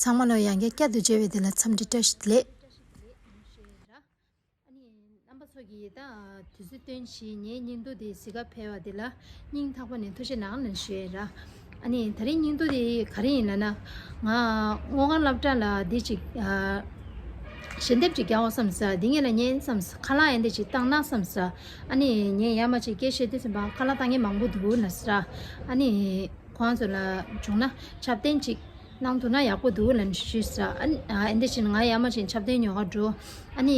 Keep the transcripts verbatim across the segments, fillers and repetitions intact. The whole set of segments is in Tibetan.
ཚང་མ་ལ་ཡང་བསྐྱར་བསྐྱར་དུ་མཇལ་བའི་དེ་ལ་འཚམས་འདྲི་བཀྲ་ཤིས་བདེ་ལེགས། ཨ་ནི་རྣམ་པ་ཚོ་གིས་ད་དུས་ཚོད་བཏོན་བྱས་ངའི་སྙིང་སྡུག་དེ་གཟིགས་ག་ཕེབས་པ་དེ་ལ་སྙིང་ཐག་པ་ནས་ཐུགས་རྗེ་གནང་ལབ་ཞུ་ཡས་ར། ཨ་ནི་ད་རིང་སྙིང་སྡུག་དེ་ག་རེ་ཡིན་ལབ་ན། ང་དངོས་གང་སློབ་གྲྭ་ལ་འདི་ཅིག་ཨ་ཞལ་འདེབས་ཅིག་རྒྱག་འོ་བསམ་ས། འདི་ངེད་ལ་ཉན་བསམ་ས། ཁ་ལག་ཡང་འདི་ཅིག་བཏང་ན་བསམ་ས། ཨ་ནི་ངས་ཡར་མར་ཅིག་སྐད་བཤད་དུས་ཙམ་པ་ཁ་ལག་བཏང་མཁན་མང་པོ་འདུག་ན་ས་ར། ཨ་ནི་ཁོང་ཚོ་ལ་བྱུང་ན་ཆབ་རྟེན་ཅིག་གནང་ཐུབ་ན་ཡག་པོ་འདུག་ལབ་ཞུས་ས། ཨ་ནི་ཨ་འདི་བཞིན་ང་ཡར་མར་ཅིག་ཆབ་རྟེན་ཉོ་ག་འགྲོ། ཨ་ནི་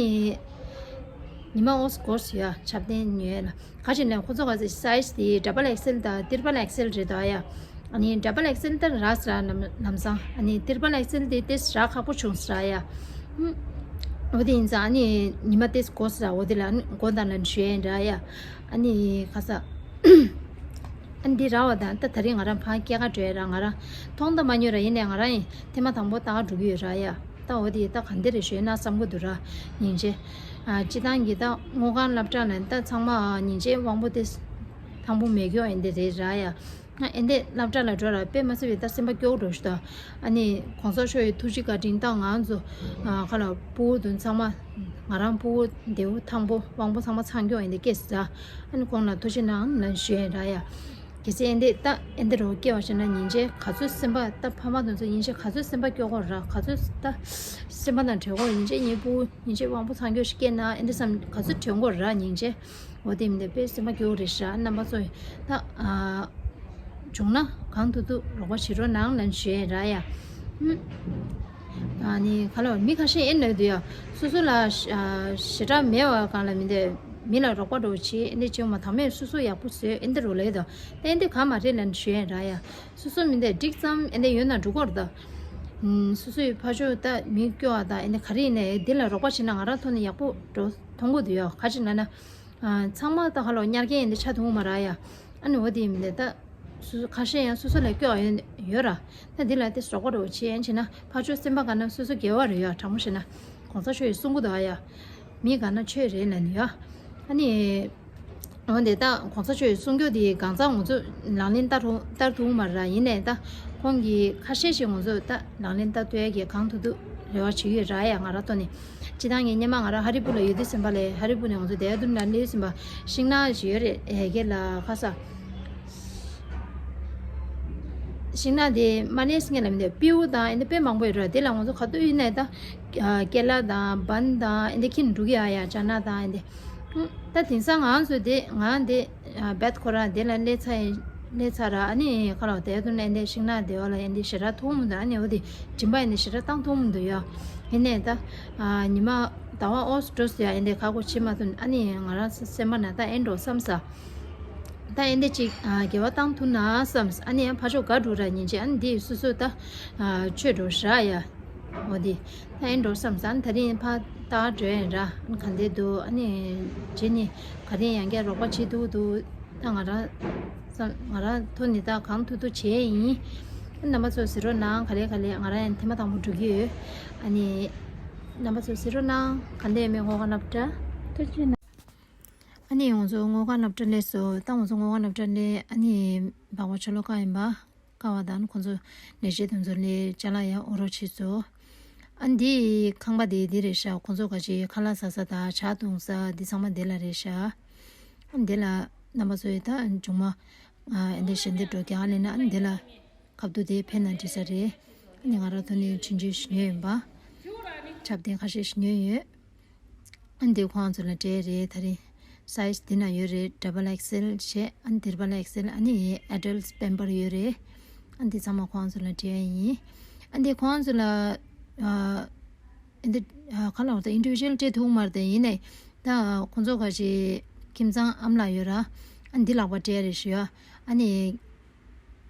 ཉི་མ་ཨོས་གོ་སི་ཡ་ཆབ་རྟེན་ཉོས་ལ། ག་ཅིག་ལན་ཁོ་ཚོ་ག་ཚོད་སའིཛ་དེ་ཌབ་བལ་ཨེག་སེལ་དང་ཏྲི་པལ་ཨེག་སེལ་རེད་འདུག་ཡ། ཨ་ནི་ཌབ་བལ་ཨེག་སེལ་དེ་རག་ས་ར། ལམ་ལམ་སང་ཨ་ནི་ཏྲི་པལ་ཨེག་སེལ་དེ་ཏེས་རག་ཁག་པོ་བྱུང་ས་ར་ཡ། ཨུམ། འོ་དེ་ཡིན་ཙང་ཨ་ནི་ཉི་མ་ཏེས་གོ་ས་ར། འོ་དེ་ལ་ཨ་ནི་གོ་དང་ལན་ཞུ་ཡན་ར་ཡ། ཨ་ནི་ཁ་ས་ཨ་ནི་འདི་རག་པ་དང་ད་ད་རིང་ང་རང་ཕར་སྐྱེལ་ག་འགྲོ་ཡ་ར། ང་རང་མཐོང་ད་མ་མྱོང་ར། ཡིན་ནའི་ང་རང་ཡིན་ཐེངས་མ་དང་པོ་ལྟ་ག་འགྲོ་གི་ཡོད་ར་ཡ། ད་འོ་དེ་ད་ག་འདི་རེད་ཞུས་ན་བསམ་གི་འདུག་ར། སྙིང་རྗེ། ཨ་སྤྱི་བཏང་གི་ད་དངོས་གང་སློབ་གྲྭ་ནས་ད་ཚང་མ་སྙིང་རྗེ་དབང་པོ་དེ་དང་པོ་མེད་མཁན་ཨེ་འདི་རེད་ར་ཡ། ཨེ་འདི་སློབ་གྲྭ་ལ་འགྲོ་ར་དཔེ་མ་སྲིད་པའི་ད་སེམས་པ་སྐྱོ་བོ་འགྲོ་ཞུ་ད། ཨ་ནི་གོང་ས་མཆོག་གི་ཐུགས་རྗེ་བཀའ་དྲིན་ད་ང་ཚོ་ཨ་ཁ་ལ་ཕྲུ་གུ་དུ་ཚང་མ་ང་རང་ཕྲུ་གུ་འདེའུ་དང་པོ་དབང་པོ་ཚང་མ་ཚང་མཁན་ཨེ་འདི་སྐྱེས་ས། ཨ་ནི་ཁོང་ལ་ཐུགས་རྗེ་གནང་ལབ་ཞུ་ཡ་ར་ཡ། གལ་སྲིད་ཨེ་འདི་ད་ཨེ་འདི་རོ་སྐྱེ་བ་ཞིག་ན་སྙིང་རྗེ་ག་ཚོད་སེམས་པ་ད་ཕ་མ་དེ་ཚོ་སྙིང་རྗེ་ག་ཚོད་སེམས་པ་སྐྱོ་གོ་ར། ག་ཚོད་ད་སེམས་པ་དང་བྲལ་གོ། སྙིང་རྗེ་ངའི་ཕྲུ་གུ་སྙིང་རྗེ་དབང་པོ་ཚང་སྐྱོ་ཞིག་སྐྱེས་ན་ཨེ་འདི་བསམ་ག་ཚོད་དྲན་གོ་ར་སྙིང་རྗེ། འོ་དེ་མིན་ཏེ་དཔེ་སེམས་པ་སྐྱོ་བོ་རེད་ཤག་རྣམ་པ་ཚོ་ཡིས་ད་ཨ་བྱུང་ན་གང་ཐུབ་ཐུབ་རོགས་པ་བྱེད་རོགས་གནང་ལབ་ཞུ་ཡ་ར་ཡ། ཨ་ནི་ག་ལ་མི་ཁ་ཤས་ཨེ་ན་དུ་ཡ་སོ་སོ་ལ་ཞེ་དྲག་མེད་པ་གང་ལ་མིན་ཏེ་མི་ལ་རོགས་པ་འགྲོ་བྱེད་ཨེ་འདི་བྱེད་མ་ཐག་མེད་སོ་སོ་ཡག་པོ་བཟོས་ཨེ་འདི་རོ་ལེ་དོ། ཨེ་འདི་ག་མ་རེད་ལབ་ཞུ་ཡ་ར་ཡ། སོ་སོ་མིན་ཏེ་འགྲིག་ཙམ་ཨེ་འདི་ཡོད་ན་འགྲོ་གོ་ར་ད། སོ་སོའི་ཕ་ཆོས་ད་མི་སྐྱོ་བ་ད་ཨེ་འདི་ག་རེ་ཡིན་ནའི་འདི་ལ་རོགས་པ་བྱེད་ན་ང་རང་ཐོག་ནས་ཡག་པོ་འགྲོ་མཐོང་གོ་དུ་ཡ། ག་ཅིག་ན་ན། ཚང་མ་ད་ཧ་ལོ་ཉར་མཁན་ཡིན་དེ་ཆ་མཐོང་མ་ར་ཡ། ཨ་ནི་འོ་དེ་མིན་ད་སུ་ཁ་ཤས་ཡང་སོ་སོ་ལས་སྐྱོ་བ་ཡོད་ཡོད་ར། ད་འདི་ལ་དེ་སོག་པ་རོ་ཆེ་ཡན་ཆེ་ན་ཕ་ཆོས་སེམས་པ་ག་ན་སོ་སོ་དགེ་བ་རེ་ཡོད་དྲང་མོ་བཤད་ན། གོང་ས་ཆོས་ཡི་གསུང་གི་འདུག་ཨ་ཡ། མི་ག་ན་ཆོས་རེད་ལ་ནི་ཡ། ཨ་ནི། འོ་འདི་ད་གོང་ས་ཆོས་ཡི་གསུང་རྒྱུ་དེ་གང་ཚང་ང་ཚོ་ལག་ལེན་བསྟར་ཐུབ་བསྟར་ཐུབ་མ་ར། ཡིན་ནའི་ད་ཁོང་གི་ཁ་ཤས་ཤིག་ང་ཚོ་ད་ལག་ལེན་བསྟར་ཐུབ་ཡ་གི་གང་ཐུབ་ཐུབ་རེ་བ་བྱེད་ཀྱི་ཡོད་ར་ཡ། ང་ར་ཐོག་ནས་སྤྱི་བཏང་གི་སྔོན་མ་ང་ར་ཧ་རི་པུར་ལ་ཡོད་དུས་ཙམ་པ་ལས་ཧ་རི་པུར་ནས་ང་ཚོ་དེ་དུ་ན་ལས་ཙམ་པ་ཤིང་ནགས་ཞིག་ཡོད་རེད། ཨེ་གེ་ལ་ཁ་ས། ཤིང་ནགས་དེ་མ་ནེ་སི་ངེ་ལ་མི་འདུག་སྤྲེའུ་དང་ཨེ་འདི་དཔེ་མང་པོ་ཡོད་ར། དེ་ལ་ང་ཚོ་ག་དུས་ཡིན་ནའི་ད་ཀེ་ལ་དང་བན་དང་ཨེ་འདི་ཁྱིམ་འགྲོ་གི་ཡ་ཡ་ཅ་ན་དང་ཨེ་འདི། ད་དེང་སང་ང་ཚོ་དེ་ང་དེ་བེད་ཁོ་ར་དེ་ལ་སླེབས་ཚར་སླེབས་ཚར་ར། ཨ་ནི་ཁ་ལོ་དེ་དུ་ནས་ཨེ་འདི་ཤིང་ནགས་དེ་བ་ལ་ཨེ་འདི་ཞེ་དྲག་མཐོང་མི་འདུག་ཨ་ནི་འོ་དེ་སྦྱིན་པ་ཨེ་འདི་ཞེ་དྲག་བཏང་མཐོང་མི་འདུག་ཡ། ཡིན་ནའི་ད་ཉི་མ་ཟླ་བ་ཨོ་སི་ཀྲོ་སི་ཡ་ཨེ་འདི་ཁ་གོ་ཕྱི་མ་དུ་ཨ་ནི་ང་རང་སེམས་པ་ན་ད་ཨེ་འགྲོ་བསམ་ས། ད་ཨེ་འདི་ཅིག་ཨ་དགེ་བ་བཏང་ཐུབ་ན་བསམས། ཨ་ནི་ཡང་ཕར་ཕྱོགས་དགའ་འགྲོ་ར་ཉིན་ཅིག་ཨ་ནི་འདི་སོ་སོ་ད་ཨ་ཆོས་འགྲོ་ར་ཡ། འོ་འདི་ད་ཨེ་འགྲོ་བསམས། ཨ་ནི་ད་རིང་ཕར་ལྟ་འགྲོ་ཡིན་ར། ཨ་ནི་ག་འདི་འདུག་ཨ་ནི་རྗེས་ནི་ག་རེ་ཡང་བསྐྱར་རོགས་པ་བྱེད་ཐུབ་འདུག་ད་ང་རང་བསམ་ང་རང་ཐོག་ནས་ད་གང་ཐུབ་ཐུབ་བྱས་ཡིན། ཨ་ནི་རྣམ་པ་ཚོ་གཟིགས་རོགས་གནང་། ག་ལེ་ག་ལེ་ང་རང་ཡང་ཐེངས་མ་དང་པོ་འགྲོ་གི་ཡོད། ཨ་ནི་རྣམ་པ་ཚོ་གཟིགས་རོགས་གནང་། ག་འདི་མེད་ངོ་ག་སློབ་གྲྭ། ཐུགས་རྗེ་གནང་། ཨ་ནི་ང་ཚོ་དངོས་གང་སློབ་གྲྭ་སླེབས་སོང་། ད་ང་ཚོ་དངོས་གང་སློབ་གྲྭ་སླེབས། ཨ་ནི་འབའ་བ་ཆོ་ལོ་ཀ་ཡིན་པ། ཀ་བ་དང་ཁོང་ཚོ་ལས་བྱེད་དེ་ཚོ་ལས་ཅ་ལག་ཡང་འོ་རོགས་བྱས་སོང་། ཨ་ནི་འདི་ཁང་པ་དེ་འདི་རེད་ཤག་ཁོང་ཚོ་ག་ཅིག་ཁ་ལག་ཟ་ས་དང་ཇ་བཏུང་ས་འདི་ཚང་མ་འདི་ལ་རེད་ཤག་ཨ་ནི་འདི་ལ་རྣམ་པ་ཚོ་ཡི་ད་མཇུག་མ་ཨ་འདི་ཞལ་འདེབས་འགྲོ་རྒྱག་ལེ་ན་ཨ་ནི་འདི་ལ་ཁ་བསྡུ་དེ་ཕེབས་ན་འགྲིག་ས་རེད། ཨ་ནི་ང་རང་ཐོག་ནས་ཆུང་ཆུང་ཞིག་ཉོས་ཡིན་པ། ཆབ་གདན་ཁ་ཤས་ཤིག་ཉོས་ཡོད། ཨ་ནི་དེ་ཁོང་ཚོ་ལ་སྤྲད་རེད། ད་རེས་སའི་ཛི་འདི་ན་ཡོད་རེད། ཌབ་བལ་ཨེག་སེལ་བྱས། ཨ་ནི་ཏྲི་པལ་ཨེག་སེལ། ཨ་ནི་ཨེ་ཌལ་ཊི་པེམ་པར་ཡོད་རེད། ཨ་ནི་དེ་ཚང་མ་ཁོང་ཚོ་ལ་སྤྲད་ཡིན། ཨ་ནི་དེ་ཁོང་ཚོ་ལ་ཨ་ཨ་ནི་ཨ་ག་ལ་བར་དུ་ཨིན་ཌི་བི་ཇུ་ཨལ་སྤྲད་ཐུབ་མ་རེད་དེ། ཡིན་ནའི་ད་ཁོང་ཚོ་ག་ཅིག་ཁྱིམ་ཚང་ཨ་མ་ལགས་ཡོད་ར། ཨ་ནི་འདི་ལག་པ་སྤྲད་རེད་ཞུ་ཡ། ཨ་ནི།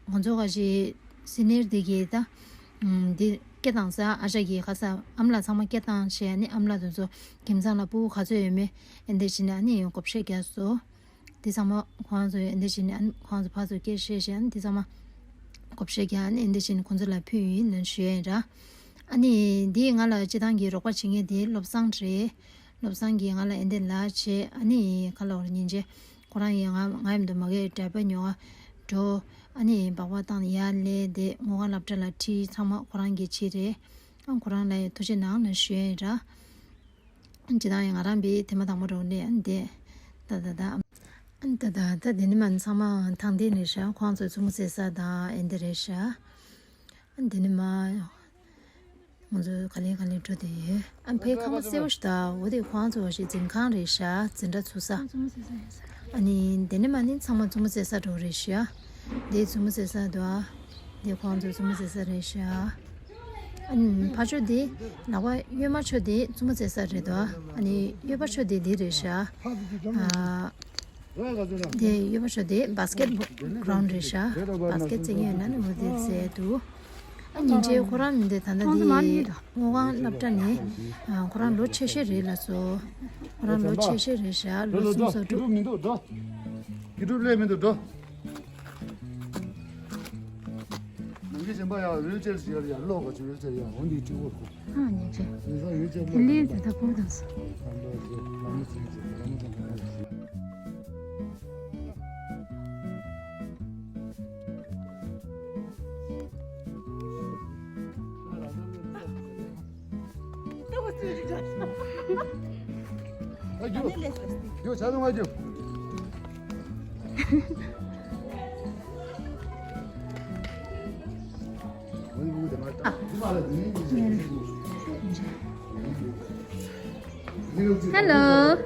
ང་ཚོ་ག་ཅིག་སི་ནིར་འདི་གིས་ད། ཨམ། འདི་སྐད་བཏང་ས་ཨ་ཅག་གིས་ཁ་ས་ཨ་མ་ལགས་ཚང་མ་སྐད་བཏང་བྱས། ཨ་ནི་ཨ་མ་ལགས་དེ་ཚོ་ཁྱིམ་ཚང་ལ་ཕྲུ་གུ་ག་ཚོད་ཡོད་མེད་ཨེ་འདི་བྱས་ནས་ཨ་ནི་བགོ་བཤའ་རྒྱག་སོང་། འདི་ཚང་མ་ཁོང་ཚོས་ཨེ་འདི་བྱས་ནས་ཨ་ནི་ཁོང་ཚོ་ཕར་ཚུར་སྐད་བཤད་བྱས། ཨ་ནི་འདི་ཚང་མ་བགོ་བཤའ་རྒྱག་ཨ་ནི་ཨེ་འདི་བྱས་ནས་ཁོང་ཚོ་ལ་ཕུལ་ཡིན་ལབ་ཞུ་ཡ་ཡིན་ར། ཨ་ནི་འདི་ང་ལ་སྤྱི་བཏང་གི་རོགས་པ་བྱེད་མཁན་དེ་བློ་བཟང་རེད། བློ་བཟང་གིས་ང་ལ་ཨེ་འདི་ལབ་བྱས། ཨ་ནི་ཁ་ལོ་ཉིན་བྱས་ཁོ་རང་ཡིས་ང་ང་ཡིན་དུ་མ་གའི་འདྲ་པ་ཉོ་བ་ འགྲོ། ཨ་ནི་སྦག་སྦག་བཏང་ནས་ཡར་སླེབས་ཏེ་དངུལ་ཁང་སློབ་གྲྭ་ལ་ཁྲིད། ཚང་མ་ཁོ་རང་གི་ཁྲིད་རེད། ཨ་ཁོ་རང་ལ་ཡང་ཐུགས་རྗེ་གནང་ལབ་ཞུ་ཡ་ཡིན་ར། སྤྱིར་བཏང་ཡང་ང་རང་པའི་ཐེངས་མ་དང་པོ་འགྲོ་ནས་ཨ་འདི་ད་ད་ད་ཨ་ད་ད་ད་འདི་ནི་མ་ཚང་མ་ཐང་འདི་ནས་ཤ་ཁོང་ཚོའི་བཙུན་མོ་བཙལ་ས་དང་ཨེ་འདི་རེད་ཤ། ཨ་འདི་ནི་མ་ང་ཚོ་ག་ལེ་ག་ལེ་འགྲོ་དེ་ཡོད། ཨ་ཕའི་ཁང་པ་སེར་པོ་ཞིག་ད་འོ་དེ་ཁོང་ཚོ་བ་ཞིག་འཛིན་ཁང་རེད་ཤ། འཛིན་གྲྭ་ཚུགས་ས། ཨ་ནི་འདི་ནི་མ་ནི་ཚང་མ་བཙུན་མོ་བཙལ་ས་འགྲོ་རེད་ཤ། འདི་བཙུན་མོ་བཙལ་ས་འདུག་ཨ། འདི་ཁོང་ཚོ་བཙུན་མོ་བཙལ་ས་རེད་ཤག་ཨ་ནི་ཕར་ཕྱོགས་འདི་ལག་པ་གཡོན་མ་ཕྱོགས་འདི་བཙུན་མོ་བཙལ་ས་རེད་དོ། ཨ་ནི་གཡོན་པ་ཕྱོགས་འདི་འདི་རེད་ཤག་ཨ། འདི་གཡོན་པ་ཕྱོགས་འདི་བཱ་སི་ཀེད་གྷ་རའུན་ཌི་རེད་ཤག་བཱ་སི་ཀེད་རྩེད་མཁན་ཡོད་ན་ནི་འོ་དེ་རྩེད་འདུག་ཨ་ཉིན་རྗེས་ཁོ་རང་མི་འདི་ད་ལྟ་འདི་དངུལ་ཁང་སློབ་གྲྭ་ནས་ཨ་ཁོ་རང་ལོ་ཆེ་ཤོས་རེད་ལབ་སོང་། ཁོ་རང་ལོ་ཆེ་ཤོས་རེད་ཤག་ལོ་སུམ་ཅུ་སོ་དྲུག་མི་འདུག་འགྲོ། དགེ་ཕྲུག་སླེབས་མི་འདུག་འགྲོ། ནང་གི་གཞན་པ་ཡང་ཝིལ་ཅེར་ཞིག་ཡར་ཡར་ལོག་ག་ཅི་ཝིལ་ཅེར་ཡང་འོ་འདི་ཅི་འོ་ཁོ། ཨ་ཉིན་རྗེས། ཉིན་སང་ཝིལ་ཅེར་ལོག་ལི་དེ་ད་ཁོ་དང་སོ། ཨ་འགྲོ་ཞེས་ལམ་མི་ཚིག་ཅེས་ལམ་མི་ཚང་ག་ལ་ཞིག Hello.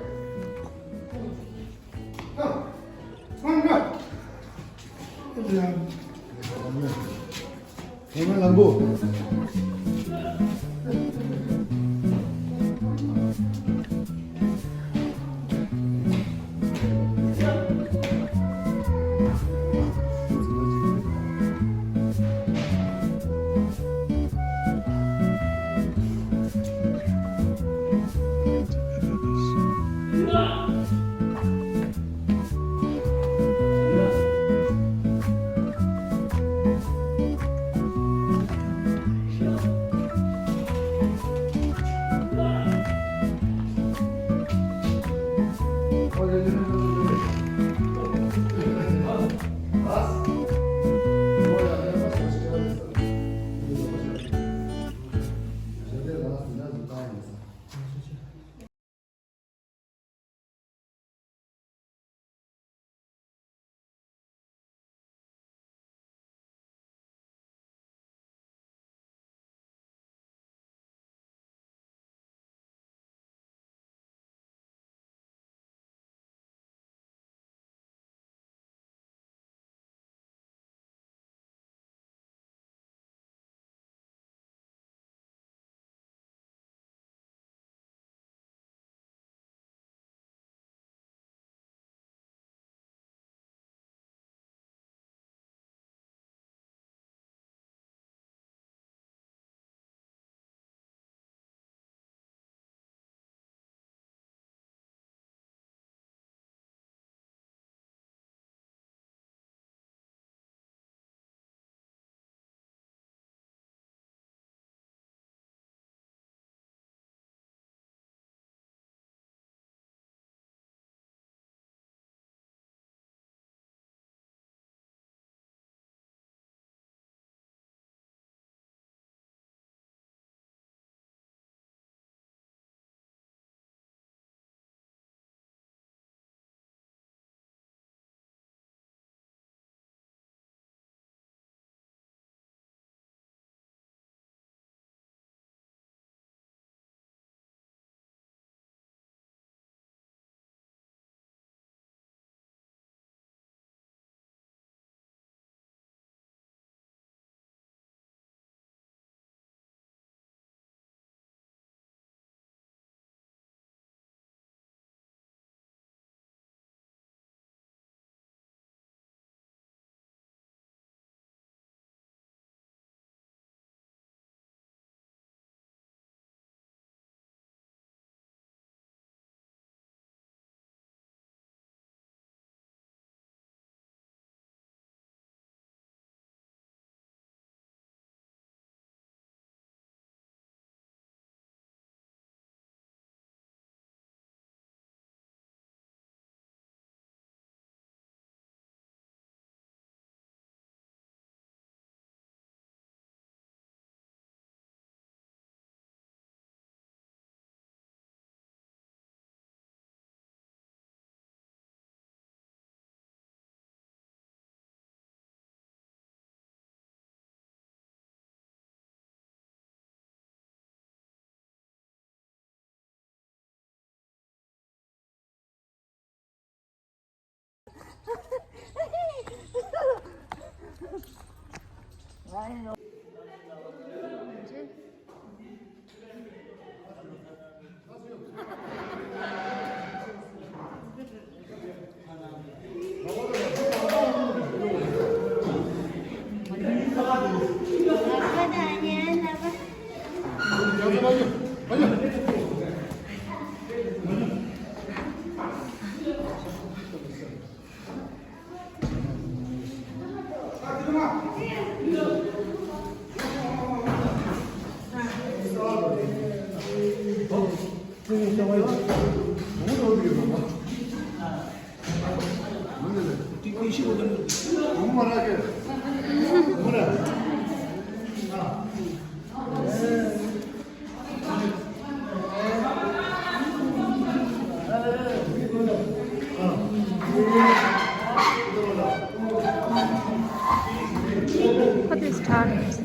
What is talent?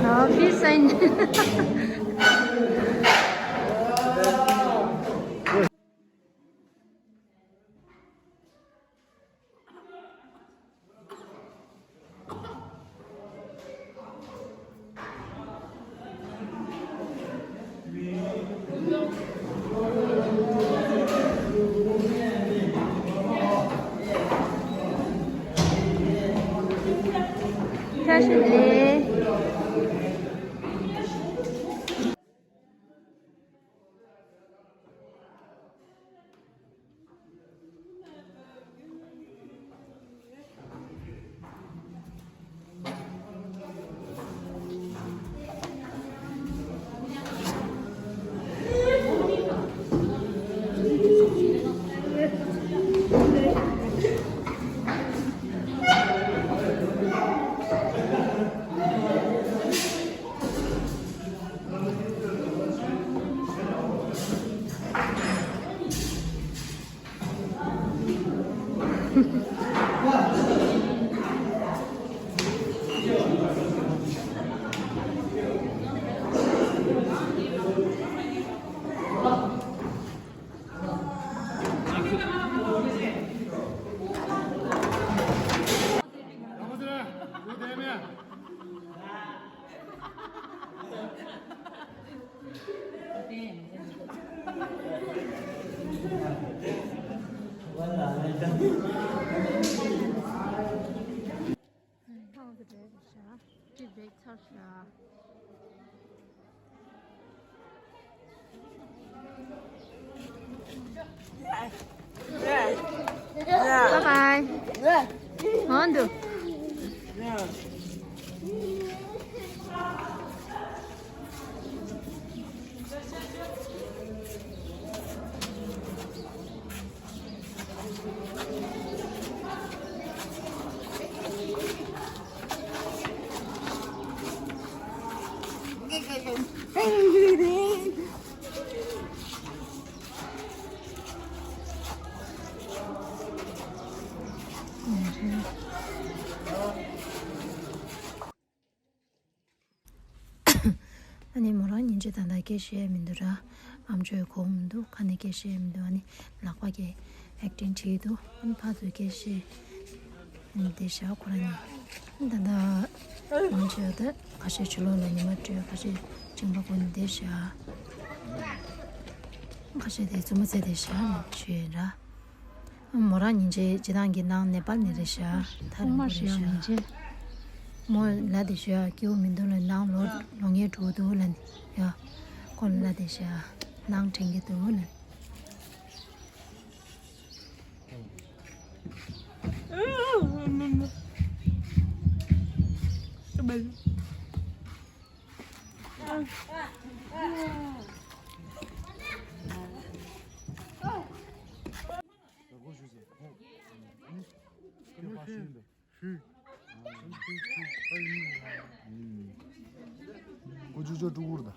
Oh, he's saying. Bye bye. On to. ཨ་ནི་མོ་རང་ཉིན་གཅིག་ད་ལྟ་སྐད་བཤད་མི་འདུག་ར། ཨམ་ཅོག་གོ་མི་འདུག་ཁ་ནས་སྐད་བཤད་མི་འདུག་ཨ་ནི་ལག་པ་གིས་ཨེག་ཊིང་བྲིས་འདུག་ཨ་ནི་ཕར་ཚུར་སྐད་བཤད་མི་བདེ་ཤག་ཁོ་རང་ཉིད་ད་ལྟ་མང་ཆེ་བ་ད་ཁ་ཤས་ཕྱི་ལོགས་ལ་ཉི་མ་དྲོས། ཁ་ཤས་ཕྱི་པགས་ཀོ་ནས་བསྡད་ཤག་ཁ་ཤས་དེ་རྩུབ་མོ་རྩེ་བསྡད་ཤག་ནས་བྱས་ར། མོ་རང་ཉིན་བྱེད་སྤྱི་བཏང་གི་ནང་ནེ་པཱལ་ནས་རེད་ཤག་ཐ་རི་བོ་རེད་ཤག་མོ་ལ་དེ་ཤག་སྐྱིད་པོ་མི་འདུག་ལ་ནང་ལོ་ལོ་ངན་འགྲོ་འདུག་ལ་ནི་ཡ། ཁོ་ལ་དེ་ཤག་ནང་དྲན་གྱི་འདུག་ལ། ཁོ་ཅོ་ཅོ་ཀྲུ་གུར་ད།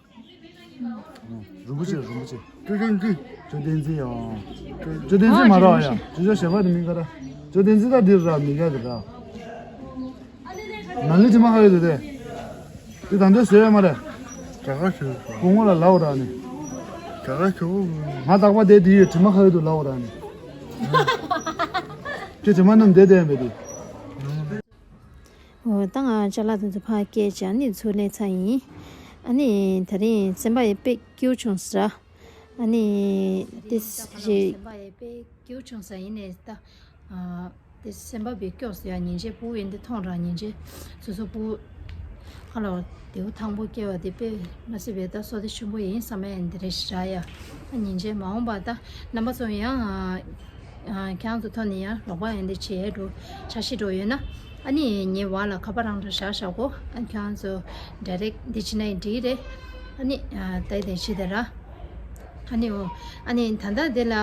རིན་པོ་ཆེ་རིན་པོ་ཆེ། ཅོ་བསྟན་འཛིན། ཅོ་བསྟན་འཛིན་ཡང་། ཅོ་བསྟན་འཛིན་མ་རེད་ཡ། ཅོ་ཅོ་ཞེས་པ་དེ་མིང་ག་ར། ཅོ་བསྟན་འཛིན་ད་འདིར་ར་མི་ག་གི་ར། ན་ནིང་དྲི་མ་ཁ་ཡོད་དེ་དེ། དེ་ད་འདོད་བཟོས་ཡ་མ་རེད། ག་ག་ཞུ། སྐུ་ངོ་ལ་ལབ་ར་ནི། ག་ག་ཞུ། ང་རྟག་པ་དེ་དེ་ཡོད་དྲི་མ་ཁ་ཡོད་དུ་ལབ་ར་ནི། ཁྱོད་ཚོ་མ་ནམ་བསྡད་བསྡད་མེད་དུ། འོ་ད་ང་ཅ་ལག་དེ་ཚོ་ཕར་སྐྱེལ་བྱས་ཨ་ནི་ཚུར་སླེབས་ཚར་ཡིན། ཨ་ནི་དེ་རིང་སེམས་པ་ཡི་དཔེ་སྐྱིད་པོ་བྱུང་ཟེར། ཨ་ནི་དེ་ཞེ་སེམས་པ་ཡི་དཔེ་སྐྱིད་པོ་བྱུང་ཟེར་ཡིན་ནས་ད། དེ་སེམས་པ་བེ་སྐྱོ་ཟེར་ཡ་ཉིན་བྱེད་བུ་ཡིན་དེ་མཐོང་ར་ཉིན་བྱེད་སོ་སོ་བུ་ཁ་ལ་དེའུ་ཐང་པོ་སྐྱེ་བ་དེ་དཔེ་མ་སྲིད་པའི་ད་སོ་དེ་ཆུན་པོ་ཡིན་བསམ་ཡ་ཡིན་དེ་རེད་ཤི་ར་ཡ། ཉིན་བྱེད་མ་འོངས་པ་ད་རྣམ་པ་ཚོ་ཡང་ཁྱེད་རང་ཚོ་ཐོག་ནས་ཡང་རོགས་པ་ཡིན་དེ་བྱེད་འགྲོ་འཆར་གཞི་འགྲོ་ཡོད་ན་ཨ་ནི་ངའི་བར་ལ་ཁ་པར་རང་འདྲ་བཞག་བཞག་གོ་ཨ་ཁྱེད་རང་ཚོ་ཌའི་རེག་འདི་བྱེད་ན་ཡིན་འགྲིག་རེད། ཨ་ནི་ད་དེ་བྱེད་དེ་ར། ཨ་ནི་འོ་ཨ་ནི་ད་ལྟ་དེ་ལ།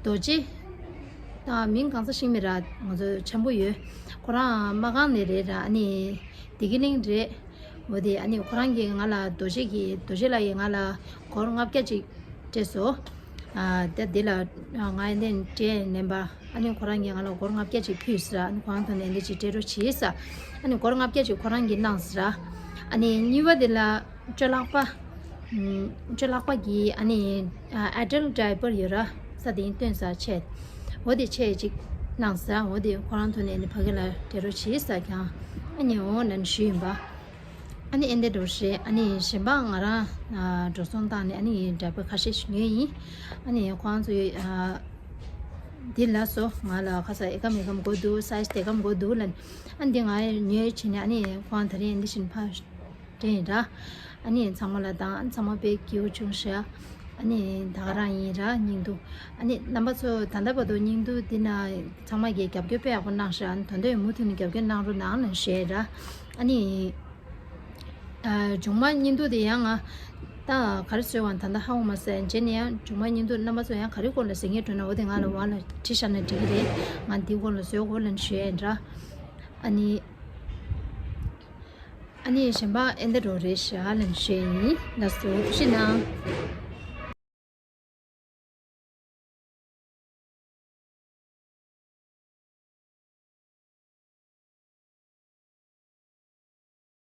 རྡོ་རྗེ། ད་མིང་གང་ས་ཤིང་མི་ར་ང་ཚོ་འཆམ་པོ་ཡོད། ཁོ་རང་མ་གང་ནས་རེད་ར་ཨ་ནི་བདེ་སྐྱིད་གླིང་རེད། འོ་དེ་ཨ་ནི་ཁོ་རང་གིས་ང་ལ་རྡོ་རྗེ་གིས་རྡོ་རྗེ་ལགས་ཀྱིས་ང་ལ་སྒོར་ལྔ་བརྒྱ་ཅིག་སྤྲད་སོང་། ཨ་ད་འདི་ལ་ང་ཡི་འདི་སྤྲད་ནས་པ་ཨ་ནི་ཁོ་རང་གིས་ང་ལ་སྒོར་ལྔ་བརྒྱ་ཅིག་ཕུལ་ཟེར་ཨ་ནི་ཁོ་རང་ཐོག་ནས་འདི་ཅིག་སྤྲད་རོགས་བྱེད་ཟེར། ཨ་ནི་སྒོར་ལྔ་བརྒྱ་ཅིག་ཁོ་རང་གིས་གནང་ཟེར། ཨ་ནི་གཉིས་པ་འདི་ལ། གཅོད་ལག་པ། ཨམ། གཅོད་ལག་པ་གི་ཨ་ནི་ཨ་ཨེ་ཏེལ་ཌའི་པར་ཡོད་ར་ས་དེ་སྟོན་ས་ཆེད། འོ་དེ་ཆེད་ཅིག་གནང་ས་འོ་དེ་ཁོ་རང་ཐོག་ནས་ཨ་ནི་ཕ་གི་ལ་སྤྲད་རོགས་བྱེད་ས་ཀྱང་ཨ་ནི་འོ་ལན་ཞུས་ཡིན་པ། ཨ་ནི་ཨེ་འདྲ་འགྲོ་རེད་ཨ་ནི་གཞན་པ་ང་རང་ཨ་འགྲོ་སོང་བཏང་ནས་ཨ་ནི་ཌའི་པར་ཁ་ཤས་ཤིག་ཉོས་ཡིན། ཨ་ནི་ཁོ་རང་ཚོ་ཨ་འདི་ལ་སོ་ང་ལ་ཁ་ས་ཨེ་ཀམ་ཨེ་ཀམ་དགོས་འདུག་སའི་ཛི་དེ་ཀམ་དགོས་འདུག་ལན་ཨ་ནི་འདི་ང་ཉོས་བྱས་ནས་ཨ་ནི་ཁོ་རང་ད་རིང་ཨ་ནི་འདི་བཞིན་ཕ། དྲན་ར། ཨ་ནི་ཚང་མ་ལ་དང་ཚང་མ་དཔེ་སྐྱིད་པོ་བྱུང་ཤག་ཨ་ནི་ད་ག་རང་ཡིན་ར་སྙིང་སྡུག་ཨ་ནི་རྣམ་པ་ཚོ་ད་ལྟ་བར་དུ་སྙིང་སྡུག་འདི་ན་ཚང་མ་གིས་རྒྱབ་སྐྱོར་དཔེ་ཡག་པོ་གནང་ཤག་ཨ་ནི་ད་དུང་མུ་མཐུད་ནས་རྒྱབ་སྐྱོར་གནང་རོགས་གནང་ལ་ཞུ་ཡ་ར། ཨ་ནི་ཨ་མཇུག་མ་སྙིང་སྡུག་དེ་ཡང་ང་ད་ག་རེ་བཟོས་བ་ད་ལྟ་ཧ་གོ་མ་སོང་། རྗེས་ནས་ཡང་མཇུག་མ་སྙིང་སྡུག་རྣམ་པ་ཚོ་ཡང་ག་རེ་སྐོར་ལ་ཟེར་མཁན་འགྲོ་ན་འོ་དེ་ང་ལ་བར་ལ་བྲིས་བཞག་ན་འགྲིག་གི་རེད། ང་འདི་སྐོར་ལ་བཟོས་དགོས་ལབ་ཞུ་ཡ་ཡིན་ར། ཨ་ནི། ཨ་ནི་གཞན་པ་ཨེ་འདྲ་འགྲོ་རེད་ཤག་ལབ་ཞུ་ཡ་ཡིན། ལགས་སོ་ཐུགས་རྗེ་གནང་།